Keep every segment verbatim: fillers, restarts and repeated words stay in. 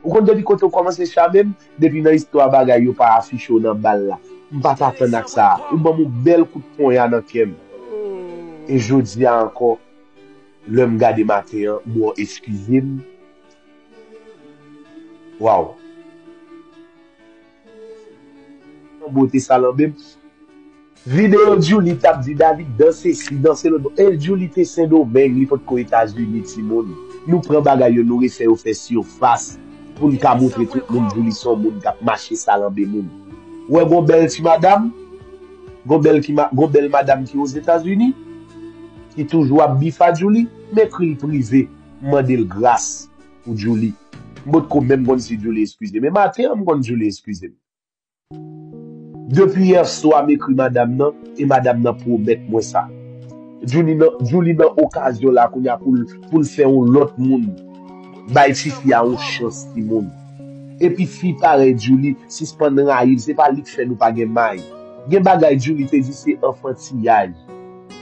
Ou konn depi kote w kòmanse chame m? Depi nan istwa bagay yo pa afiche w nan bal la. M pa t atann ak sa. Ou ban m yon bèl kout ponya nan kè m. E jodi a ankò, lè m gade maten an, m wè w eskize m. Waw. An bote sa lanbe m. Videyo Djouly t ap di David danse si, danse lòt bò. E Djouly te Sendomeng, li potko Etazini, timoun. Nou pran bagay yo, nou refè yo fè sifas pou n ka montre tout moun Djouly se yon moun k ap mache sa lanbe moun. Ou wè gon bèl ti madanm, gon bèl ki ma, gon bèl madanm ki Ozetazini, ki toujou ap bif a Djouly, m ekri l prive, m mande l gras pou Djouly. M potko menm konn si Djouly eskize m. Men maten an, m konn Djouly eskize m. Depi yè swa m ekri madanm nan, e madanm nan pwomèt mwen sa. Djouly nan, Djouly nan okazyon la kounye a pou l, pou l fè yon lòt moun bay tifi a yon chans timoun. Epi fi parèy Djouly, sispann rayi l, se pa li k fè nou pa gen may. Gen bagay Djouly te di se anfantiyaj.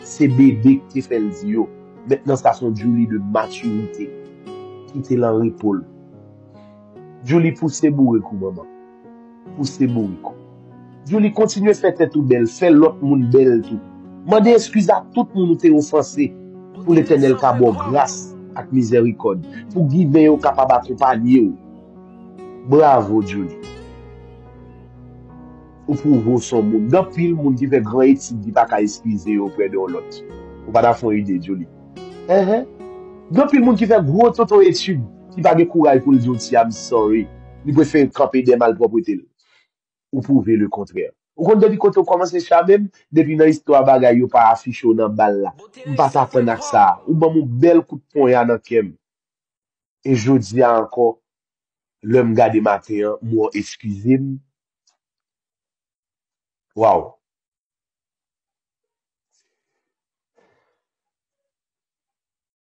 Se bebe k te fè l di yo. Mentnan sa se yon Djouly de matirite. Kite l an repo l. Djouly pouse bourik ou manman. Pouse bourik ou. Djouly kontinye fè tèt ou bèl, fè lòt moun bèl tou. Mande eskiz a tout moun ou te ofanse pou Letènèl ka ba w gras ak mizèrikòd, pou ginen yo kapab akonpanye w. Bravo Djouly. Ou pwouve w se yon moun. Gen anpil moun ki fè gran etid ki pa ka eskize yo prè de yon lòt. Ou pa ta fè yon ide Djouly. Enhen. Gen anpil moun ki fè gwo tonton etid ki pa gen kouraj pou l di yon ti I'm sorry. Li prefere kanpe dèyè malpwòpte l. Ou pwouve lekontrè. Ou konn depi kote w kòmanse chame m? Depi nan istwa bagay yo pa afiche w nan bal la. M pa t atann ak sa. Ou ban m yon bèl kout ponya nan kè m. E jodi a ankò, lè m gade maten an, m wè w eskize m. Waw.